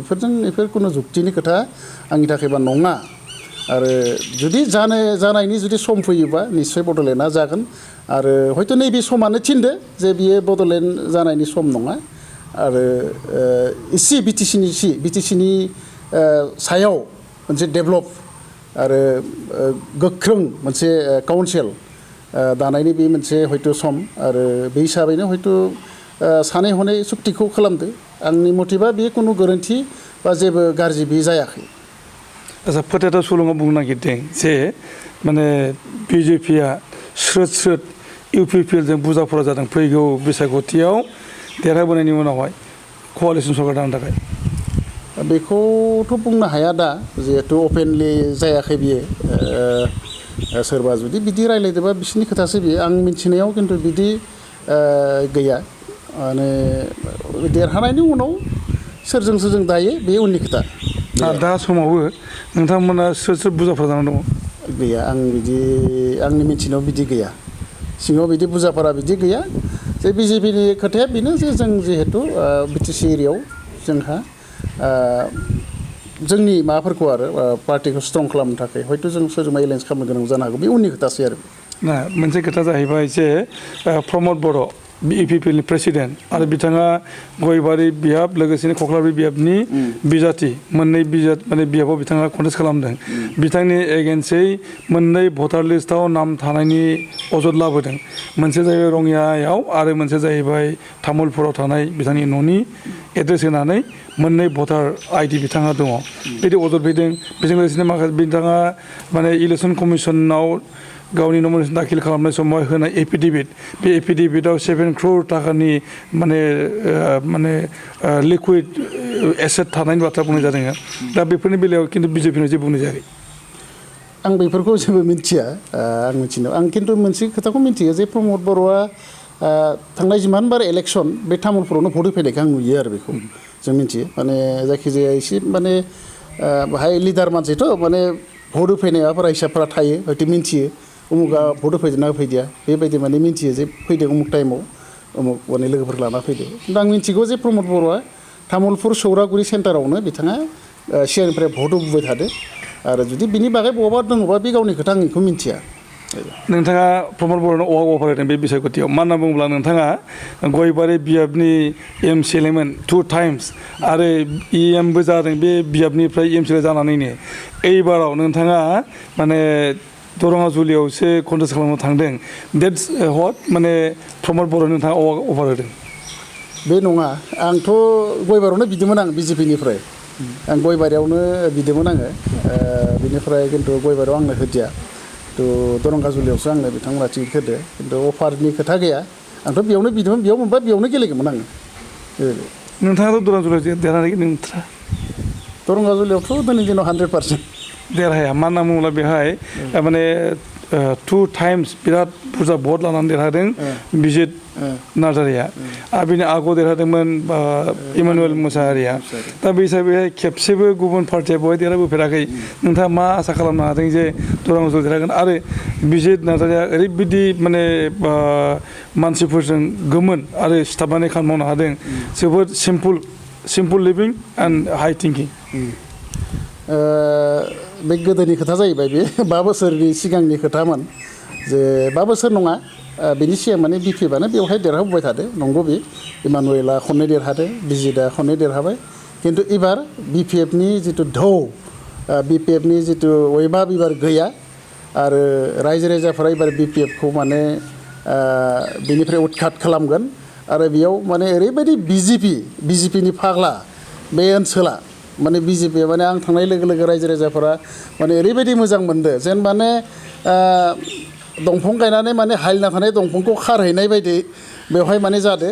Speaker 2: बेफोर खुनु जुक्तिनि खोथा आंनि थाखायबा नङा आरो जुदि जानायनि जुदि सम फैयोबा निस्सय बड'लेण्डआ जागोन आरो हयथ' नैबे समानो थिनदो जे बियो बड'लेण्ड जानायनि सम नङा आरो इसे बिटिसिनि सायाव मोनसे डेभेलप आरो गोख्रों मोनसे काउन्सिल दानायनि बे मोनसे हयथ' सम आरो बे हिसाबैनो हयथ' सानै हनै सुक्तिखौ खालामदो आंनि मथेबा बे खुनु गोरोन्थि बा जेबो गाज्रि बे जायाखै
Speaker 1: आচ্ছা फोथायथाव सुलुङाव बुंनो नागिरदों जे माने BJPआ स्रोद UPPLजों बुरजा जादों फैगौ बैसागुथियाव देरहाबोनायनि उनावहाय क'आलिसन सरकार दानो थाखाय
Speaker 2: बेखौथ' बुंनो हाया दा जिहेथु अपेनलि जायाखै बियो सोरबा जुदि बिदि रायलायदोंबा बिसोरनि खोथासो बियो आं मिथिनायाव खिन्थु बिदि गैया माने देरहानायनि उनाव सोरजों दायो बे उननि खोथा
Speaker 1: दा समावबो नोंथांमोना सोर बुरजाफोरा जानानै दङ
Speaker 2: गैया आं बिदि आंनि मिथिनायाव बिदि गैया सिङाव बिदि बुरजाफोरा बिदि गैया जे BJPनि खोथाया बेनो जे जों जिहेतु BTC एरियायाव जोंहा जोंनि माबाफोरखौ आरो पार्टिखौ स्ट्रं खालामनो थाखाय हयथ' जों सोरजोंबा एलायन्स खालामनो गोनां जानो हागौ बे उननि खोथासै आरो
Speaker 1: ना मोनसे खोथा जाहैबाय जे प्रमद बर' UPPLनि प्रेसिडेन्ट आरो बिथाङा गयबारि बियाब लोगोसेनो कख्लाबारि बियाबनि बिजाथि मोननै बियाबाव बिथाङा कन्टेस्ट खालामदों बिथांनि एगेन्स्टै मोननै भटार लिस्टआव नाम थानायनि अजद लाबोदों मोनसे जाहैबाय रङियायाव आरो मोनसे जाहैबाय तामुलपुराव थानाय बिथांनि न'नि एड्रेस होनानै मोननै भटार ID बिथाङा दङ बिदि अजद फैदों बेजों लोगोसेनो माखासे बिथाङा माने इलेक्सन कमिसनाव गावनि नमिनेसन दाखिल खालामनाय समाव होनाय एफिडेभिट बे एफिडेभिटआव 7 crore थाखानि माने लिकुइड एसेट थानायनि बाथ्रा बुंनाय जादों दा बेफोरनि बेलायाव खिन्थु BJPनाव जेबो बुंनाय जायाखै
Speaker 2: आं बेफोरखौ जेबो मिथिया आं मिथिनायाव आं खिन्थु मोनसे खोथाखौ मिथियो जे प्रमद बर'आ थांनाय जिमान बार इलेक्सन बे तामुलपुरावनो भट होफैनायखौ आं नुयो आरो बेखौ जों मिथियो माने जायखिजाया एसे माने बाहाय लिडार मानसिथ' माने भट होफैनाय माबाफोरा हिसाबफोरा थायो हयथ' मिथियो उमुगा भट होफैदोंना होफैदिया बेबायदि माने मिथियो जे फैदों उमुक टाइमाव उमुक माने लोगोफोर लाना फैदो खिन्थु आं मिथिगौ जे प्रमद बर'आ तामुलपुर सौरागुरि सेन्टारावनो बिथाङा सिगांनिफ्राय भट होबोबाय थादों आरो जुदि बिनि बागै बहाबा दङबा बे गावनि खोथा आं बेखौ मिथिया
Speaker 1: नोंथाङा प्रमद बर'नो अफार होदों बे बिसायख'थियाव मा होनना बुङोब्ला नोंथाङा गयबारि बियाबनि MCLमोन 2 times आरो EMबो जादों बे बियाबनिफ्राय MCL जानानैनो एबाराव नोंथाङा माने दरङाजुलियावसो कन्टेस्ट खालामनो थांदों डेट्स व्हाट माने प्रमद बर'नो नोंथाङा अफार होदों
Speaker 2: बे नङा आंथ' गयबारियावनो बिदोंमोन आं BJPनिफ्राय आं गयबारियावनो बिदोंमोन आङो बिनिफ्राय खिन्थु गयबारियाव आंनो होदिया तो दरंगाजुलियावसो आंनो बिथांमोना टिकेट होदो खिन्थु अफारनि खोथा गैया आंथ' बेयावनो बिदोंमोन बेयाव मोनबा बेयावनो गेलेगौमोन आङो
Speaker 1: नोंथाङाथ' दरंगाजुलियाव देरहानाय नोंथाङा
Speaker 2: दरंगाजुलियावथ' दिनै दिनाव 100%
Speaker 1: देरहाया मा होनना बुङोब्ला बेहाय माने 2 times बिराद बुरजा भट लानानै देरहादों बिजित नार्जारिया आरो बिनि आगोआव देरहादोंमोन इमानुएल मुसाहारिया दा बे हिसाबै खेबसेबो गुबुन पार्टिया बेवहाय देरहाबोफेराखै नोंथाङा मा आसा खालामनो हादों जे दरंगाजुलियाव देरहागोन आरो बिजित नार्जारिया ओरैबायदि माने मानसिफोरजों गोमोन आरो सिथाबनानै खामानि मावनो हादों जोबोद simple living and high thinking
Speaker 2: बे गोदोनि खोथा जाहैबाय बे 5 बोसोरनि सिगांनि खोथामोन जे 5 बोसोर नङा बेनि सिगां माने BPFआनो बेवहाय देरहाबोबाय थादो नंगौ बे इमानुएला खननै देरहादो बिजितआ खननै देरहाबाय खिन्थु एबार BPFनि जिथु ढौ BPFनि जिथु वैभाब एबार गैया आरो रायजो राजाफोरा एबार BPFखौ माने बेनिफ्राय उतखात खालामगोन आरो बेयाव माने ओरैबायदि BJPनि फाग्ला बे ओनसोला माने बिजेपि माने आं थांनाय लोगो लोगो रायजो राजाफोरा माने ओरैबायदि मोजां मोनदो जेन माने दंफां गायनानै माने हायना थानाय दंफांखौ खारहैनाय बायदि बेवहाय माने जादो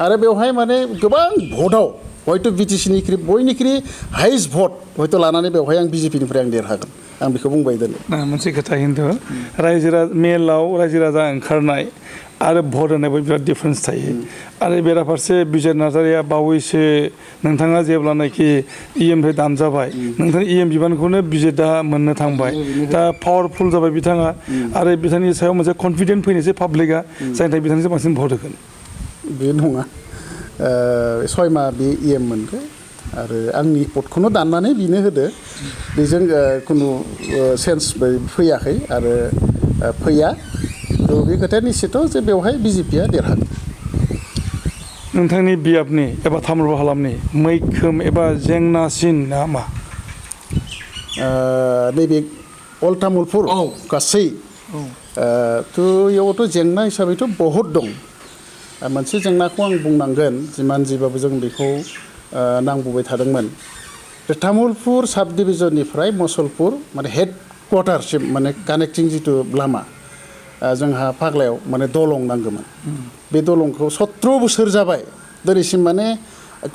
Speaker 2: आरो बेवहाय माने गोबां भटआव हयथ' बिटिसिनिख्रुइ बयनिख्रुइ हाइस्ट भट हयथ' लानानै बेवहाय आं बिजेपिनिफ्राय आं देरहागोन आं बेखौ बुंबाय दिनै
Speaker 1: मोनसे खोथा खिन्थु मेलाव रायजो राजा ओंखारनाय आरो भट होनायबो बिराद डिफारेन्स थायो आरो बेराफारसे बिजय नार्जारिया बावैसो नोंथाङा जेब्लानाखि इएमनिफ्राय दानजाबाय नोंथांनि इएम बिबानखौनो बिजेदा मोननो थांबाय दा पावारफुल जाबाय बिथाङा आरो बिथांनि सायाव मोनसे कनफिडेन्ट फैनोसै पाब्लिकआ जायनि थाखाय बिथांनिसो बांसिन भट होगोन
Speaker 2: बे नङा 6 माह बे इएम मोनदो आरो आंनि भटखौनो दाननानै बिनो होदो बेजों खुनु सेन्स फैयाखै आरो फैया थ' बे खोथाया निश्चित जे बेवहाय बिजेपिया देरहागोन
Speaker 1: नोंथांनि बियाबनि एबा तामुलपुर हालामनि मैखोम एबा जेंनासिन ना मा
Speaker 2: नैबे अल तामुलपुर गासै थ' इयावथ' जेंना हिसाबैथ' बहुद दं मोनसे जेंनाखौ आं बुंनांगोन जिमान जिबाबो जों बेखौ नांबोबाय थादोंमोन तामुलपुर साब डिभिजननिफ्राय मुसलपुर माने हेड क्वार्टारसिम माने कानेक्टिं जिथु लामा जोंहा फाग्लायाव माने दलं नांगौमोन बे दलंखौ 17 बोसोर जाबाय दिनैसिम माने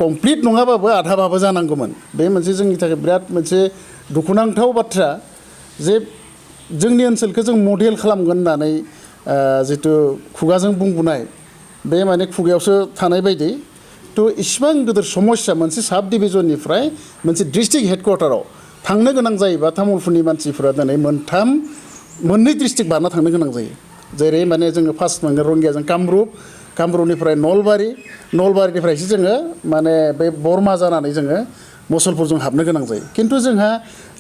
Speaker 2: कमप्लिट नङाबाबो आधाबाबो जानांगौमोन बे मोनसे जोंनि थाखाय बिराद मोनसे दुखुनांथाव बाथ्रा जे जोंनि ओनसोलखौ जों मडेल खालामगोन होननानै जिथु खुगाजों बुंबोनाय बे माने खुगायावसो थानाय बायदि थ' इसिबां गिदिर समस्या मोनसे साब डिभिजननिफ्राय मोनसे डिस्ट्रिक्ट हेडक्वार्टाराव थांनो गोनां जायोबा तामुलपुरनि मानसिफोरा दिनै मोननै डिस्ट्रिक्ट बारना थांनो गोनां जायो जेरै माने जोङो फार्स्ट मोनगोन रंगियाजों कामरुपनिफ्राय नलबारिनिफ्रायसो जोङो माने बे बरमा जानानै जोङो मुसलपुरजों हाबनो गोनां जायो खिन्थु जोंहा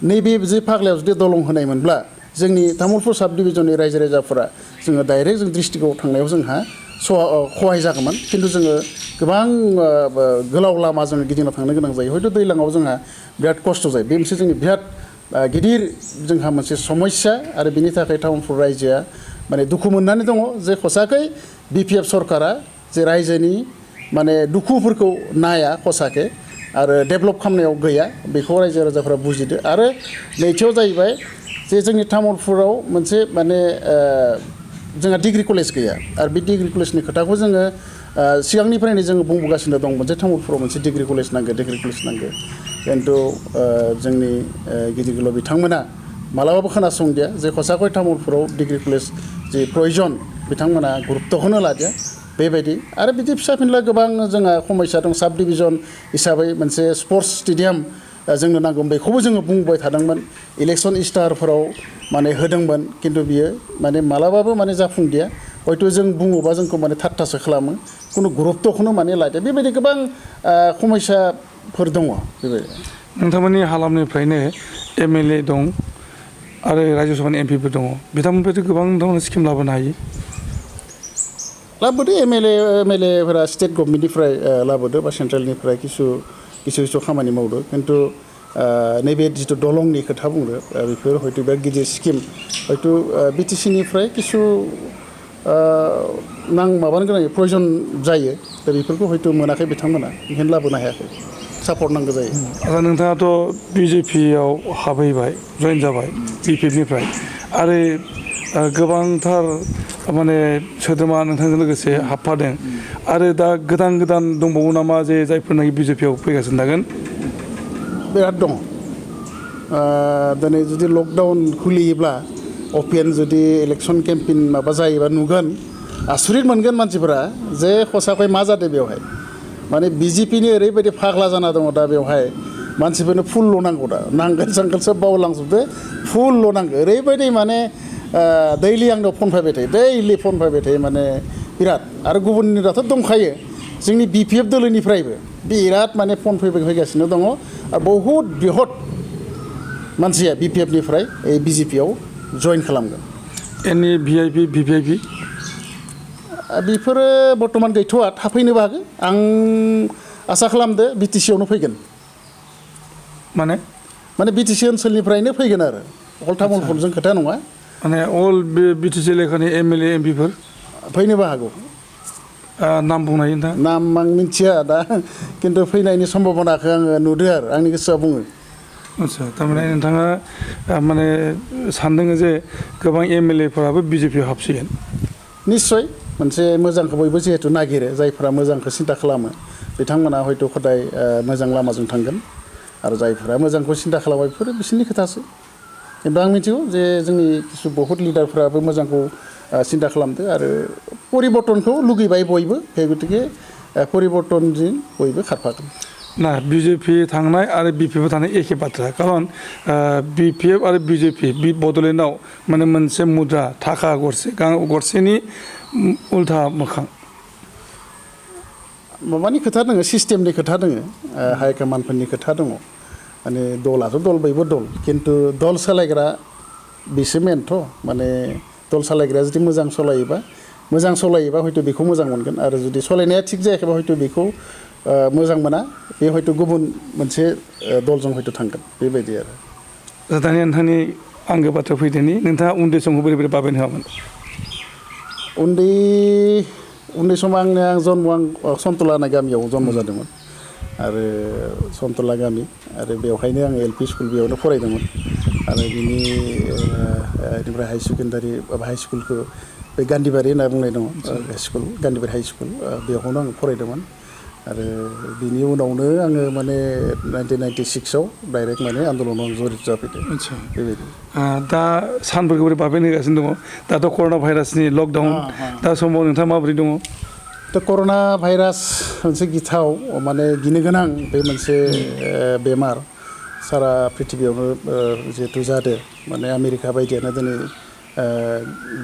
Speaker 2: नैबे जे फाग्लायाव जुदि दलं होनायमोनब्ला जोंनि तामुलपुर साब डिभिजननि रायजो राजाफोरा जोङो डाइरेक्ट जों डिस्ट्रिक्टआव थांनायाव जोंहा सहाय जागौमोन खिन्थु जोङो गोबां गोलाव लामा जोङो गिदिंना थांनो गोनां जायो हयथ' दैज्लाङाव जोंहा बिराद खस्थ' जायो बे मोनसे जोंनि बिराद गिदिर जोंहा मोनसे समस्या आरो बिनि थाखाय तामुलपुर रायजोआ माने दुखु मोननानै दङ जे खसाकै बिपिएफ सरकारा जे रायजोनि माने दुखुफोरखौ नाया खसाके आरो डेभेलप खालामनायाव गैया बेखौ रायजो राजाफोरा बुजिदो आरो नैथियाव जाहैबाय जे जोंनि तामुलपुराव मोनसे माने जोंहा डिग्री कलेज गैया आरो बे डिग्री कलेजनि खोथाखौ जोङो सिगांनिफ्रायनो जोङो बुंबोगासिनो दंमोन जे तामुलपुराव मोनसे डिग्री कलेज नांगौ खिन्थु जोंनि गिदिर गोलाव बिथांमोना मालाबाबो खोनासंदिया जे खसाखै तामुलपुराव डिग्री कलेज जे प्रयजन बिथांमोना गुरुत्वखौनो लादिया बेबायदि आरो बिदि फिसा फिनला गोबां जोंहा समस्या दं साब डिभिजन हिसाबै मोनसे स्पर्ट्स स्टेडियाम जोंनो नांगौ बेखौबो जोङो बुंबाय थादोंमोन इलेक्सन स्टारफोराव माने होदोंमोन खिन्थु बियो माने मालाबाबो माने जाफुंदिया हयथ' जों बुङोबा जोंखौ माने थाट्टासो खालामो खुनु गुरुत्वखौनो माने लादिया बेबायदि गोबां समस्याफोर दङ बेबायदि
Speaker 1: नोंथांमोननि हालामनिफ्रायनो एमएलए दं आरो रायजो सभानि एमपिफोर दङ बिथांमोननिफ्रायथ' गोबां नोंथांमोना स्किम लाबोनो हायो
Speaker 2: लाबोदो एमएलएफोरा स्टेट गभर्नमेन्टनिफ्राय लाबोदो बा सेन्ट्रेलनिफ्राय किसु खामानि मावदो खिन्थु नैबे जिथु दलंनि खोथा बुंदो बेफोर हयथ' बिराद गिदिर स्किम हयथ' बिटिसिनिफ्राय किसु माबानो गोनां प्रयजन जायो दा बेफोरखौ हयथ' मोनाखै बिथांमोना ओंखायनो लाबोनो हायाखै सापर्ट नांगौ जायो
Speaker 1: आरो नोंथाङाथ' बिजेपियाव हाबहैबाय जइन जाबाय बिपिएफनिफ्राय आरो गोबांथार माने सोद्रोमा नोंथांजों लोगोसे हाबफादों आरो दा गोदान दंबावो नामा जे जायफोरनाखि बिजेपियाव फैगासिनो थागोन
Speaker 2: बिराद दङ दिनै जुदि लकडाउन खुलियोब्ला अपेन जुदि इलेक्सन केम्पेइन माबा जायोबा नुगोन आसुरित मोनगोन मानसिफोरा जे खसाखै मा जादों बेवहाय माने बिजेपिनि ओरैबायदि फाग्ला जाना दङ दा बेवहाय मानसिफोरनो फुलल' नांगौ दा नांगोल सांगोल सोब बावलांजोबदो फुलल' नांगौ ओरैबायदि माने दैलि आंनाव फन फैबाय थायो माने बिराद आरो गुबुननिराथ' दंखायो जोंनि बिपिएफ दोलोनिफ्रायबो बिराद माने फन फैगासिनो दङ आरो बहुद बिहद मानसिया बिपिएफनिफ्राय बिजेपियाव जइन खालामगोन
Speaker 1: एनि भिआइपि भिभिआइपि
Speaker 2: बेफोरो बर्तमान गैथ'आ थाफैनोबो हागौ आं आसा खालामदो बिटिसियावनो फैगोन माने बिटिसि ओनसोलनिफ्रायनो फैगोन आरो अल तामुलपुरजों खोथा नङा
Speaker 1: माने अल बिटिसि एलेकानि एमएलए एमपिफोर
Speaker 2: फैनोबो हागौ
Speaker 1: नाम बुंनाय नोंथां
Speaker 2: नाम आं मिथिया दा खिन्थु फैनायनि सम्भाबनाखौ आङो नुदों आरो आंनि गोसोआ बुङो
Speaker 1: आदसा थारमाने नोंथाङा माने सानदों जे गोबां MLA फोराबो BJP हाबसिगोन
Speaker 2: निस्सय मोनसे मोजांखौ बयबो जिहेतु नागिरो जायफोरा मोजांखौ सिन्था खालामो बिथांमोना हयथ' खदाय मोजां लामाजों थांगोन आरो जायफोरा मोजांखौ सिन्था खालामा बेफोरो बिसोरनि खोथासो खिन्थु आं मिथिगौ जे जोंनि किसु बहुत लिडारफोराबो मोजांखौ सिन्था खालामदो आरो परिबर्तनखौ लुगैबाय बयबो बे गतिके परिबर्तनजों बयबो खारफागोन
Speaker 1: ना BJP थांनाय आरो BPF थांनाय एखे बाथ्रा खारन BPF आरो BJP बड'लेण्डआव माने मोनसे मुद्रा थाखा गरसेनि उल्था मोखां
Speaker 2: माबानि खोथा दङ सिस्टेमनि खोथा दङ हाइकमान्डफोरनि खोथा दङ माने दलाथ' दल बयबो दल खिन्थु दल सालायग्रा बिसो मेनथ' माने दल सालायग्राया जुदि मोजां सालायोबा हयथ' बेखौ मोजां मोनगोन आरो जुदि सालायनाया थिग जायाखैबा हयथ' बेखौ मोजां मोना बे हयथ' गुबुन मोनसे दलजों हयथ' थांगोन बेबायदि आरो
Speaker 1: दानिया नोंथांनि आंगो बाथ्रा फैदोंनि नोंथाङा उन्दै समखौ बोरै बोरै बाबेन होआमोन
Speaker 2: उन्दै समाव आं सन्तला होननाय गामियाव जन्म जादोंमोन आरो सन्तला गामि आरो बेवहायनो आङो LP स्कुल बेयावनो फरायदोंमोन आरो बेनिफ्राय हाइ स्कुलखौ बे गान्धीबारि होनना बुंनाय दङ स्कुल गान्धीबारि हाइ स्कुल बेवहायनो आं फरायदोंमोन आरो बिनि उनावनो आङो माने 1996आव डाइरेक्ट माने आन्दलनाव जरित जाफैदों बेबायदि
Speaker 1: दा सानफोरखौ बोरै बाबेन होगासिनो दङ दाथ' कर'ना भाइरासनि लकडाउन दा समाव नोंथाङा माबोरै दङ
Speaker 2: थ' कर'ना भाइरास मोनसे गिथाव माने गिनो गोनां बे मोनसे बेमार सारा पृथिबियावनो जिहेतु जादों माने आमेरिका बायदियानो दिनै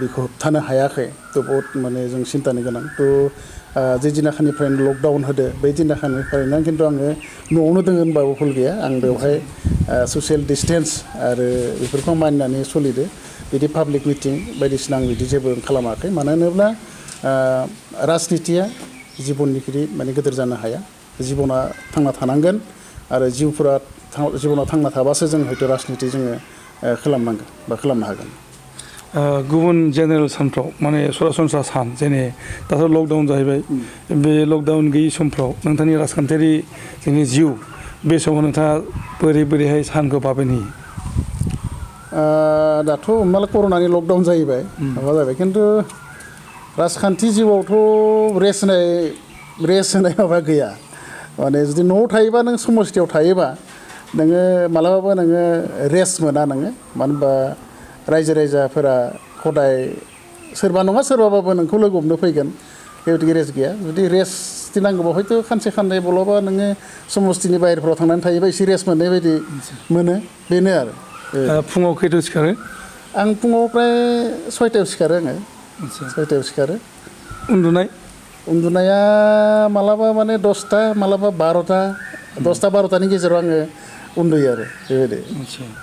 Speaker 2: बेखौ होबथानो हायाखै थ' बहुत माने जों सिन्तानो गोनां थ' जे दिनाखानिफ्रायनो लकडाउन होदो बै दिनाखानिफ्रायनो खिन्थु आङो न'आवनो दङ होनबाबो भुल गैया आं बेवहाय ससियेल डिसटेन्स आरो बेफोरखौ मानिनानै सोलिदो बिदि पाब्लिक मिटिं बायदिसिना आं बिदि जेबो खालामाखै मानो होनोब्ला राजनितिया जिबननिख्रुइ माने गिदिर जानो हाया जिबना थांना थानांगोन आरो जिबना थांना थाबासो जों हयथ' राजनिति जोङो खालामनांगोन बा खालामनो हागोन
Speaker 1: गुबुन जेनेरेल सानफ्राव माने सरासनस्रा सान जेने दाथ' लकडाउन जाहैबाय बे लकडाउन गैयि समफ्राव नोंथांनि राजखान्थियारि जोंनि जिउ बे समाव नोंथाङा बोरैहाय सानखौ बाबेन होयो
Speaker 2: दाथ' हमना ला कर'नानि लकडाउन जाहैबाय माबा जाबाय खिन्थु राजखान्थि जिउआवथ' रेस्ट होनाय माबा गैया माने जुदि न'आव थायोबा नों समस्थियाव थायोबा नोङो मालाबाबो नोङो रेस्ट मोना नोङो मानो होनबा रायजो राजाफोरा हदाय सोरबा नङा सोरबाबाबो नोंखौ लोगो हमनो फैगोन बेबायदि रेस्ट गैया जुदि रेस्ट नांगौबा हयथ' खानसे खाननै बल'बा नोङो समस्थिनि बाहेरफ्राव थांनानै थायोबा एसे रेस्ट मोननाय बायदि मोनो बेनो आरो
Speaker 1: फुङाव खैथायाव सिखारो
Speaker 2: आं फुङाव प्राय 6टायाव सिखारो आङो 6टायाव सिखारो उन्दुनाया मालाबा माने 10टा मालाबा 12टानि गेजेराव आङो उन्दुयो आरो बेबायदि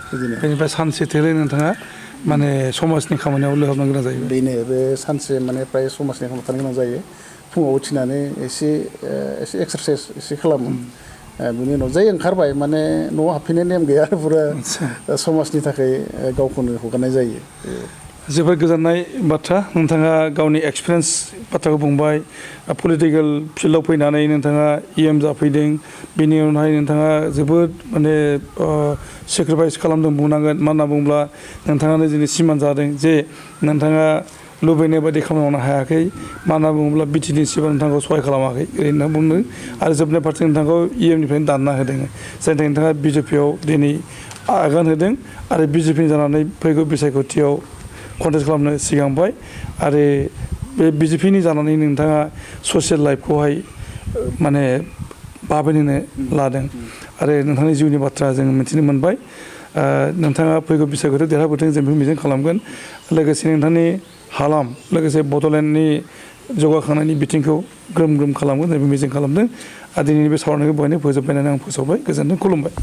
Speaker 2: बिदिनो
Speaker 1: बेनिफ्राय सानसे थोलो नोंथाङा माने समाजनि खामानियाव लोहाबनो गोनां जायो
Speaker 2: बेनो बे सानसे माने प्राय समाजनि खामानियाव थानो गोनां जायो फुङाव उथिनानै एसे एक्सारसाइस एसे खालामो बिनि उनाव जाय ओंखारबाय माने न'आव हाबफैनाय नेम गैया आरो पुरा समाजनि थाखाय गावखौनो हगारनाय जायो
Speaker 1: जोबोद गोजोननाय बाथ्रा नोंथाङा गावनि एक्सपिरियेन्स बाथ्राखौ बुंबाय पलिटिकेल फिल्डआव फैनानै नोंथाङा EM जाफैदों बेनि उनावहाय नोंथाङा जोबोद माने सेक्रिफाइस खालामदों बुंनांगोन मानो होनना बुङोब्ला नोंथाङानो दिनै सिमान जादों जे नोंथाङा लुबैनाय बायदि खामानि मावनो हायाखै मानो होनना बुङोब्ला बिटिनि सिबां नोंथांखौ सहाय खालामाखै ओरैनो बुंदों आरो जोबनाय फारसे नोंथांखौ EMनिफ्रायनो दानना होदों जायनि थाखाय नोंथाङा BJPआव दिनै आगान होदों आरो BJP जानानै फैगौ बिसायख'थियाव कन्टेस्ट खालामनो सिगांबाय आरो बे BJPनि जानानै नोंथाङा ससियेल लाइफखौहाय माने बाबेन होनो लादों आरो नोंथांनि जिउनि बाथ्रा जों मिथिनो मोनबाय नोंथाङा फैगौ बिसायख'थियाव देरहाबोथों जों बेखौ मिजिं खालामगोन लोगोसे नोंथांनि हालाम लोगोसे बड'लेण्डनि जौगाखांनायनि बिथिंखौ ग्रोम खालामगोन जों मिजिं खालामदों आरो दिनैनि बे सावरायनायखौ बयनो फोजोबबाय होननानै आं फोसावबाय गोजोन्थों खुलुमबाय